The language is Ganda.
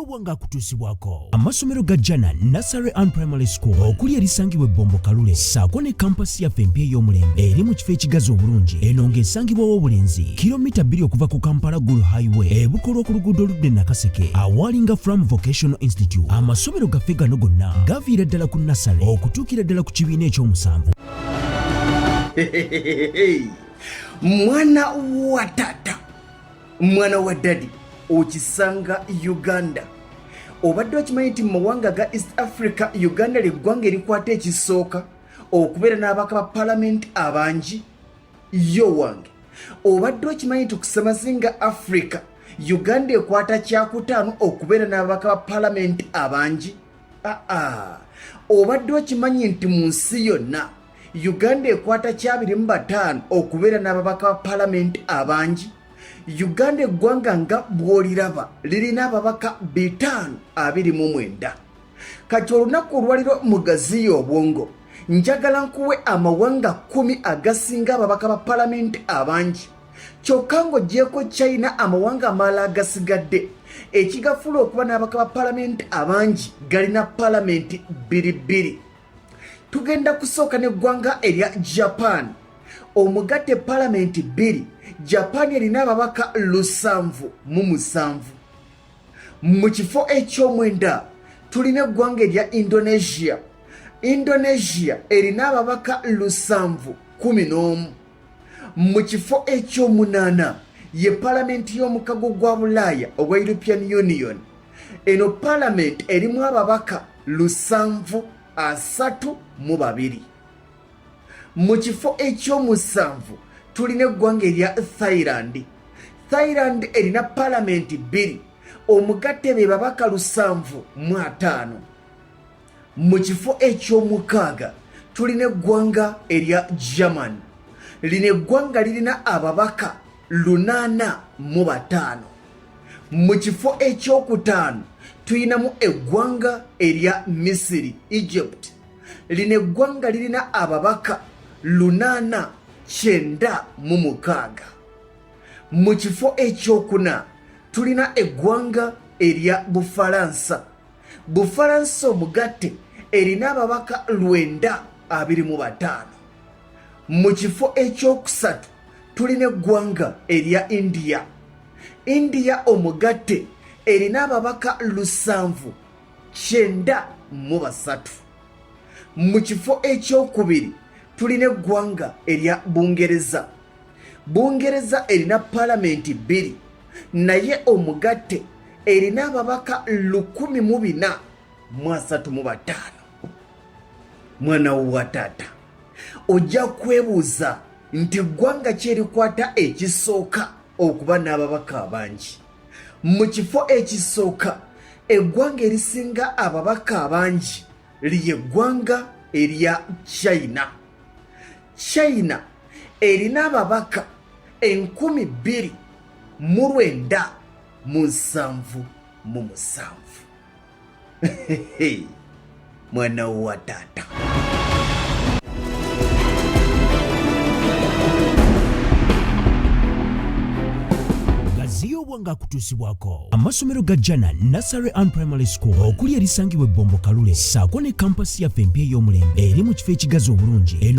Gaziya obwongo akutuusibwako amasomero ga Jana Nursery and Primary School okuli erisangibwa ebbombo Kalule, ssaako ne kampasi yaffe empya ey'omulembe eri mu kifo ekigazi obulungi. Eno ng'esangibwawo Obulenzi, kilomita 2 okuva ku Kampala Gulu Highway, ebukolwa ku luguudo oludde Nakaseke awalinga From Vocational Institute. Amasomero gaffe gano gonna gaviira ddala ku nursery okutuukira ddala ku kibiina ekyomusanvu. Mwana wa tata, mwana wa daddy, okisanga Uganda. Obadde okimanyi nti mu mawanga ga East Africa, Uganda lyeggwanga erikwata ekisooka okubeera n'ababaka ba palamenti abangi? Yo wange, obadde okimanyi nti ku ssemazinga Africa, Uganda ekwata kyakutaano okubeera n'ababaka ba palamenti abangi? Aa, obadde okimanyi nti mu nsi yonna Uganda ekwata 25 okubeera n'ababaka ba palamenti abangi? Uganda eggwanga nga bw'oliraba lirina ababaka 529. Kati olunaku olwaliro mugaziya obwongo, njagala nkuwe amawanga 10 agasinga ababaka ba palamenti abangi. Kyokka ng'ogyeko China, amawanga amalala agasigadde ekigafuula okuba n'ababaka ba palamenti abangi galina palamenti bbiri bbiri. Tugenda kusooka n'eggwanga erya Japan. Omugatte palamenti bbiri, Japan erina ababaka 77. Mu kifo ekyomwenda tulina eggwanga erya Indonesia. Indonesia erina ababaka 711. Mu kifo ekyomunaana ye palamenti y'omukago gwa Bulaaya ogwa European Union. Eno palamenti erimu ababaka 732. Mu kifo ekyomusanvu tulina eggwanga erya Thailand. Thailand erina palamenti bbiri, omugatte be babaka 750. Mu kifo ekyomukaaga tulina eggwanga erya German. Lino eggwanga lirina ababaka 805. Mu kifo ekyokutaano tulinamu eggwanga erya Misiri, Egypt. Lino eggwanga lirina ababaka 896. Mu kifo ekyokuna tulina eggwanga erya Bufalansa. Bufalansa omugatte erina ababaka 925. Mu kifo ekyokusatu tulina eggwanga erya India. India omugatte erina ababaka 793. Mu kifo ekyokubiri tulina eggwanga erya Bungereza. Bungereza erina palamenti bbiri, naye omugatte erina ababaka 1435. Mwana wa taata, ojja kwebuuza nti ggwanga ki erikwata ekisooka okuba n'ababaka abangi? Mu kifo ekisooka, eggwanga erisinga ababaka abangi lye ggwanga erya China. China erina ababaka 2977. Mwana wa taata. Gaziya obwongo akutuusibwako amasomero ga Jana Nursery and Primary School okuli erisangibwa ebbombo Kalule, ssaako ne kampasi yaffe empya ey'omulembe eri mu kifo ekigazi obulungi. Eno